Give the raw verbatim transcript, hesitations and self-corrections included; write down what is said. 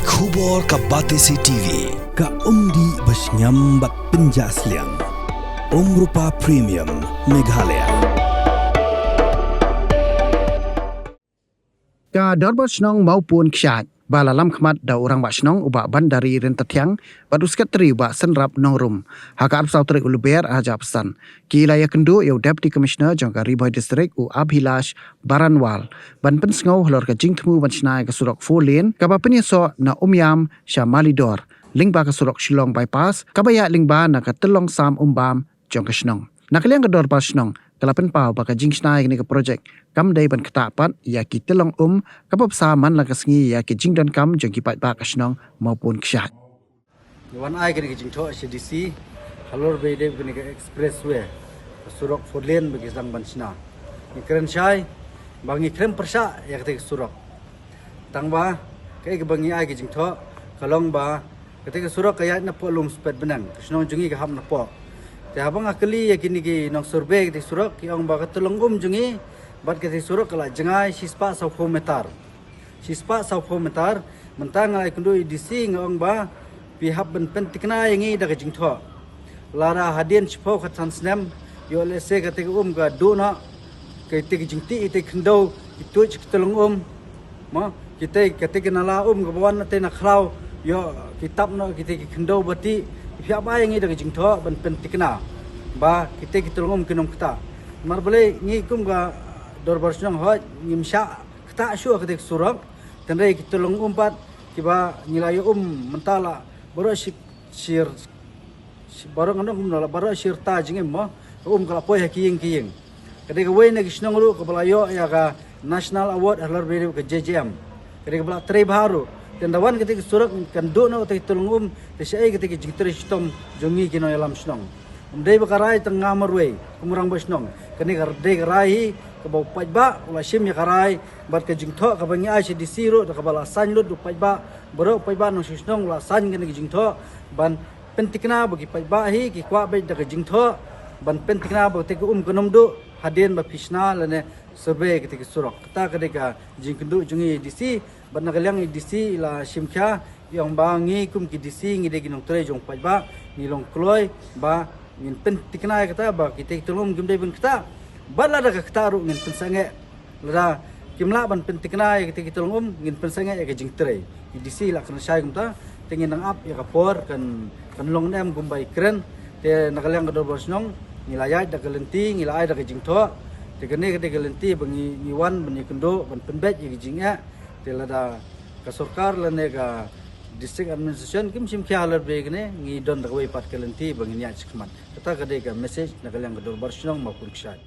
Khubor ka Batesi T V, ka umdih ba shngiam bad pynjah sliang. Umrupa Premium, Meghalaya. Ka Dorbar Shnong Mawpun Kshaid ba la lam khmat da u Rangbah Shnong u Bah Bandari Ryntathiang bad u Sekretari u Bah Synrap Nongrum. Ha ka arphew saw tarik u Lber ar hajar arphew san, ki la ïakynduh ïa u Deputy Commissioner jong ka Ri Bhoi District u Abhilash Baranwal ban pynsngew halor ka jingthmu ban shna ïa ka surok four lane kaba pynïasoh na Umiam sha Malidor, lyngba ka surok Shillong Bypass kaba ïaid lyngba na ka Tyllong Sam Umbam jong ka shnong. Na ka liang ka Dorbar Shnong ka la pynpaw ba ka jingshna ïa kane ka projek kam dei ban ktah pat ïa ki tyllong um, kaba bsa man la ka sngi ïa ki jingdonkam jong ki paidbah ka shnong Mawpun Kshaid. Ngi wan ai kane ka jingthoh sha D C halor ba ïadei bad kane ka expressway, ka surok four lane ba ki sdang ban shna. Ngi kren shai ba ngi khlem pyrshah ïa kata ka surok. Tang ba kaei kaba ngi ai ka jingthoh ka long ba kata ka surok ka ïaid napoh Lumspet Bneng, ka shnong jong ngi ka hap napoh. Te haba nga kylli ïa kine ki nong survey kata ka surok, ki ong ba ka tyllong um jong ngi bad kata ka surok ka la jngai shispah sawphew meter. Shispah sawphew meter. Mynta nga la ïakynduh ïa D C, nga ong ba phi hap ban pynthikna ïa ngi da ka jingthoh. Lada hadien shiphew khatsan snem, ïoh lehse kata ka um ka duh noh, kata ka jingtih, kata ka khyndew, ki tuid ki tyllong um, mo, kata, kata ka nala um kaba wan na tei na khlaw, ïoh ki tap noh kata ka khyndew ba tih. Phi hap ai ïa ngi da ka jingthoh ban pynthikna ba kata ki tyllong um kin ym ktah. Namar balei ngi kum ka Dorbar Shnong hooid ngim shah ktah shuh kata ka surok. Tang dei ki tyllong um pat kiba ngi la ïoh um mynta la baroh shi, shir, shi, baroh ngan ong kumno, la baroh shirta jingim mo, ka um ka la poi ha ki ïing ki ïing. Ka dei kawei na ki shnong ruh kaba la ïoh ïa ka National Award halor ba ïadei bad ka J J M. Ka dei kaba la trei bha ruh. Te ynda wan kata ka surok kan duh noh kata ki tyllong um, te shaei kata ka jingtrei shitom jong ngi ki nongïalam shnong. Ym dei ba ka rai tang nga marwei kum u Rangbah Shnong. Kane ka dei ka rai hi kaba u paidbah u la shim ïa ka rai bad ka jingthoh kaba ngi ai sha D C ruh da kaba la sign lut da u paidbah. Baroh u paidbah nongshong shnong u la sign kane ka jingthoh ban pynthikna ba ki paidbah hi ki kwah beit da ka jingthoh ban pynthikna ba kata ka um kan ym duh hadien ba phi shna lane survey kata ka surok. Kata ka dei ka jingkynduh jong ngi ïa D C. Bad na ka liang i D C i la shim khia, i ong ba ngi kum ki D C ngi dei ki nongtrei jong u paidbah, ngi long kloi ba ngin pynthikna ïa kata ba kita ki tyllong um kim dei ban ktah. Bad lada ka ktah ruh ngin pynsangeh. Lada kim lah ban pynthikna ïa kita ki tyllong um ngin pynsangeh ïa ka jingtrei. I D C i la kren shai kumta, te ngin nang ap ïa ka por kan, kan long ne em kumba i kren. Te na ka liang ka Dorbar Shnong ngi la ïaid da ka lynti, ngi la ai da ka jingthoh. Te kane ka dei ka lynti ba ngi, ngi wan ban ïakynduh ban pynbeit ïa ka jingeh. Te lada ka sorkar lane ka district administration kim shim khia halor ba kane, ngi don da kawei pat ka lynti ba ngin ïaid shakhmat. Kata ka dei ka message na ka liang ka Dorbar Shnong Mawpun Kshaid.